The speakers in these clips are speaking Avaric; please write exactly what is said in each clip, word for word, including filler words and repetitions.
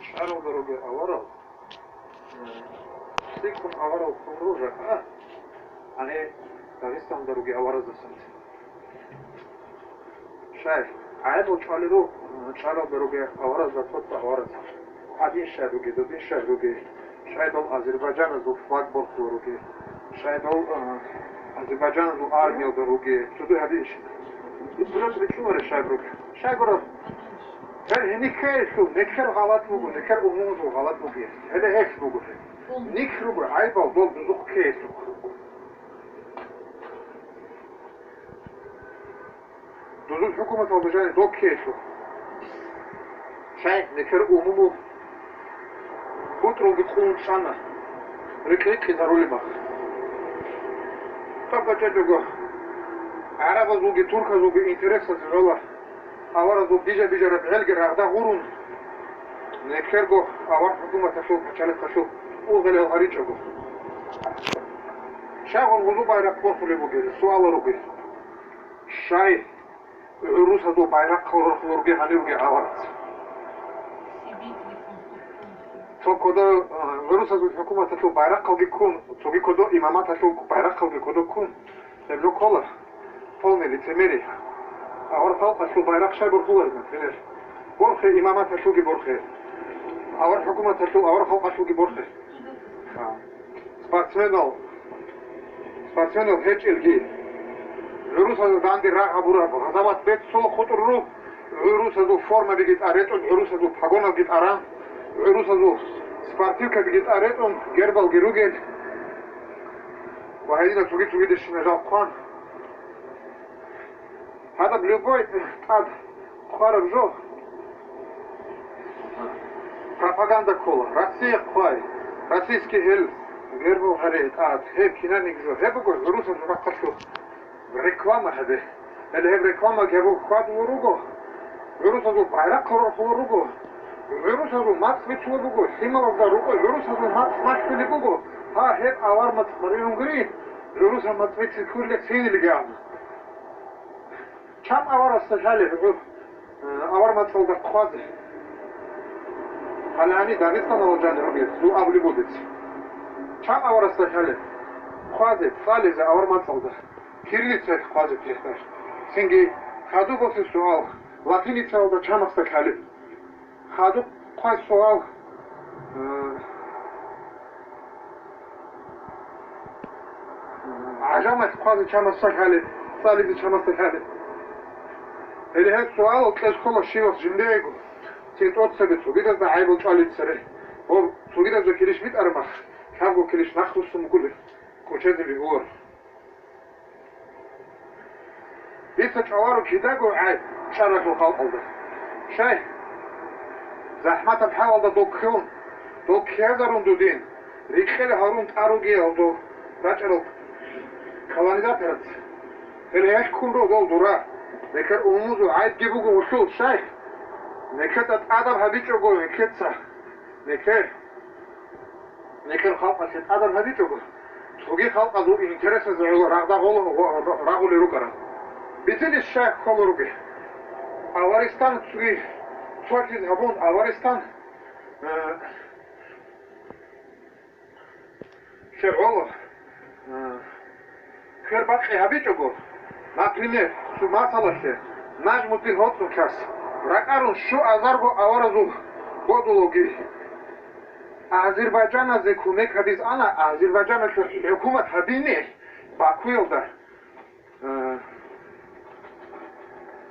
ЧӀаралда ругел аварал, цӀикӀкӀун аварал хъун ружа, а? Гьаниб Дагъистанда ругел авараздасан. Щай, гӀайибал чӀвалел руго, чӀаралда ругел аваразда, цо-цо аваразда. Гьадин щай ругел, додин щай ругел, щай дол азербайджаназул флаг борхулел ругел, щай дол, а, азербайджаназул армиялда ругел, цо-цо гьадин щай. Ибрат ричӀунарищ щай ругел? Щай гураб? Гьел гьениб ккеялъул, нилъер гъалатӀ буго, нилъер умумузул гъалатӀ буго. Гьеле гьелъ буго гьел. Нилъ руго гӀайибал дол дузухъ ккеялъул. Дузул хӀукуматалда жаниб дол ккеялъул. Щай, нилъер умумул бутӀрулги къулун чӀана. Рикь-рикьизарули бахъ. Тапа чӀечӀого, гӀарабазулги турказулги интересазе гӀола. Аваразул бижа-бижараб гӀелги рагъда гъурун, нилъерго авар хӀукуматалъул пачалихъалъул ургъел гьаричӀого. Щай гъозул байрахъ борхулеб бугеб, суал ругел. Щай, гӀурусазул байрахъ борхулел ругел гьанивги авараз? Цо кодо, а, гӀурусазул хӀукуматалъул байрахъалги ккун, цоги кодо имаматалъул байрахъалги кодо ккун, гьеб жо ккола. Полный лицемерие. Авар халкъалъул байрахъ щай борхулареб, например? Борхе, имаматалъулги борхе. Авар хӀукуматалъул, авар халкъалъулги борхе. А. Спортсменал, спортсменал гьечӀелги, гӀурусазда данде рагъ гьабураб гъазават беццула хутӀуру, гӀурусазул формабиги тӀаретӀун, гӀурусазул погоналги тӀаран, гӀурусазул спортивкабиги тӀаретӀун, гербалги ругел. Ва гьединал цоги-цогидащина жал хъван. Гьадаб любой тӀад хъвараб жо пропаганда ккола. Россия хъвай, российский гьел, гербал гьаре тӀад, гьеб кинабниги жо. Гьеб буго гӀурусазул рахъалъул реклама гьабе. Гьеле гьеб рекламаги гьабун хьвадулел руго, гӀурусазул байрахъ борхулел руго, гӀурусазул мацӀ бицулеб буго, лъималазда рукъой гӀурусазул мацӀ малъулеб буго. Гьа, гьеб авар мацӀ баригьунгури, гӀурусал мацӀ бицин кколел цинилги абун. Чан аварасда лъалеб гӀур, э, авар мацӀалда хъвазе? Гьале гьаниб Дагъистаналда жанир ругел, дов абулеб буго дица. Чан аварасда лъалеб хъвазе, цӀализе авар мацӀалда? Кириллицаялъ хъвазе тӀехьалъ. Цинги хадуб босе суал, латиницаялда чамасда лъалеб? Хадуб хъвай суал, э, гӀажамалъ хъвазе чамасда лъалеб, цӀализе чамасда лъалеб? Гьеле гьеб суал кьезе ккола щивас жиндиего, цин тӀоцебе цогидазда гӀайибал чӀвалел цере. Гьоб, цогидазда килищ битӀараб мах, лъабго килищ нахъ руссун бугулеб, кӀочезе бегьуларо. Дица чӀваларо кидаго гӀайиб чӀаралъул халкъалда. Щай? ЗахӀматаб хӀалалда дол ккун, дол ккезарун дудин, рикьел гьарун тӀад ругел дол рачӀарал колонизатораз. Гьел гьелъ ккун руго дол дура. Нилъер умумузул гӀайибги буго гьелъул, щай? Нилъеда тӀадаб гьабичӀого нилъеца, нилъер Нилъер халкъалъе тӀадаб гьабичӀого, цоги халкъазул интересазе гӀоло рагъда гъоло-, гъо-, рагъулел рукӀарал. Бицинищ щай кколел ругел? Аваристан цоги цолъизе гьабун, Аваристан, э, щай гӀоло, э, квербакъи гьабичӀого, например, цо масалалъе, Нажмудин гьоцӀухъас ракӀарун щу азарго аваразул бодулги. Азербайджаназе кумек гьабиз ана, Азербайджаналъул хӀукумат гьабине Бакуялда. Э,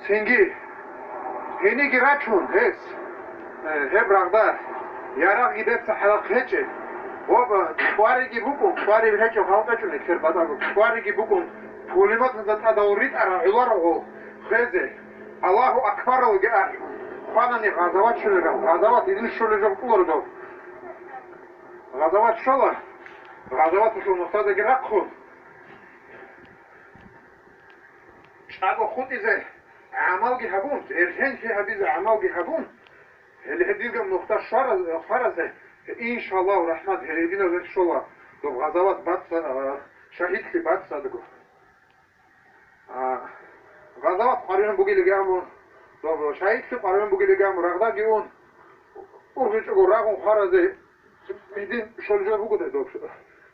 цинги гьениги рачун гьес, э, гьеб рагъда ярагъги берцахъ гьалахъ гьечӀеб, ва кӀвариги букӀун, кӀвариб гьечӀеб халкъ гьечӀун, эклъер батӀаго, кӀвариги букӀун, пулеметазда тӀадал ритӀарал гӀоларого хвезе, Аллагьу акбаралги ахӀун, хванани гъазават щолеб, гъазават гьедин щолеб жо кколаро доб. Гъазават щола, гъазаваталъул нухдадаги рахъун, чӀаго хутӀизе гӀамалги гьабун, бергьенлъи гьабизе гӀамалги гьабун, гьеле гьединго нухда щвара-, хваразе, иншаллагьу рахӀмат, гьел гьединал рехь щола, доб гъазават бацӀцӀа-, а, шагьидлъи бацӀцӀадго. А, гъазават къваригӀун бугилиги абун, Доб шагьидлъи къваригӀун бугелиган рагъдаги ун, ургъичӀого рагъун хваразе гьедин щолеб жо бугодай доб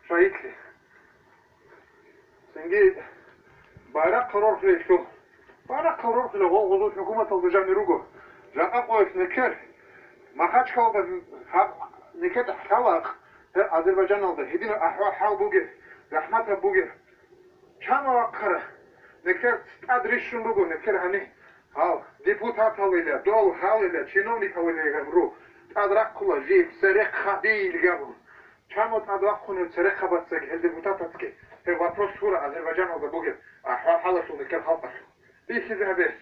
шагьидлъи? Цинги байрахъ рорхилелъул, байрахъ рорхилел гъо-, гъозул хӀукуматалда жанир руго. Жакъа къоялъ некер, Махачкалада гьаб-, некер лъала гьеб Азербайджаналда гьединаб ахӀвал-хӀал бугеб, захӀматаб бугеб. Чама вахъара, некер тӀад рищун руго, некер гьани гьал депутаталила, дол гьалила, чиновникалила гьаб ру, тӀад рахъула жиб церехъаби илгабун. Чамо тӀад вахъунев церехъабацаги гьел депутатацги гьеб вопрос гьура Азербайджаналда бугеб ахӀвал-хӀалалъул, некер халкъалъул. Бихьизабе,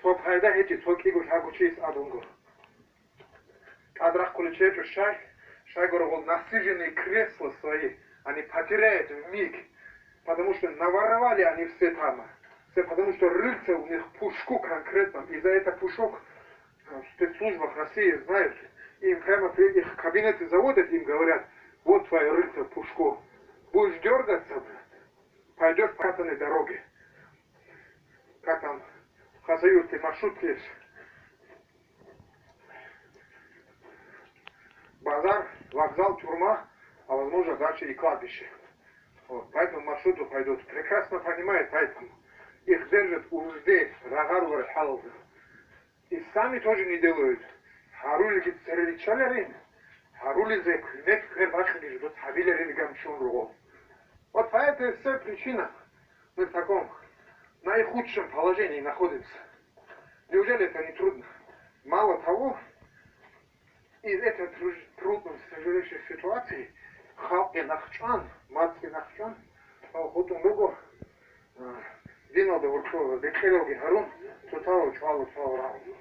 цо пайда гьечӀеб, цо кӀиго лъабго чияс абунго. ТӀад рахъулел чи гьечӀо щай, щайгурелъул насиженные кресла свои, они потеряют в миг, потому что наворовали они все там, все, потому что рыльца у них в пушку конкретном, и за это пушок, э, в спецслужбах России знают, им прямо при их кабинете заводят, им говорят: «Вот твоя рыльца в пушку, будешь дёргаться, брат, пойдёшь по этой дороге». Как там в Хасавюрте маршрутки есть. Базар, вокзал, тюрьма, а возможно дальше и кладбище. Вот, поэтому маршруту пойдут. Прекрасно понимает, поэтому их держат в узде, рагъарулареб хӀалалда. И сами тоже не делают. Гьарулелги цере риччаларин, гьарулезе кумек квер бакьиги жидеца гьабиларин гамчун руго. Вот по этой всей причине мы в таком наихудшем положении находимся. Неужели это не трудно? Мало того, из этой труж-, трудной, тяжелейшей ситуации халкъ нахчӀван, мацӀги нахчӀван, хутӀун руго, а, диналда вурцо рекъелалги гьарун, цоцазул чӀвалал, цоцазул рагӀун.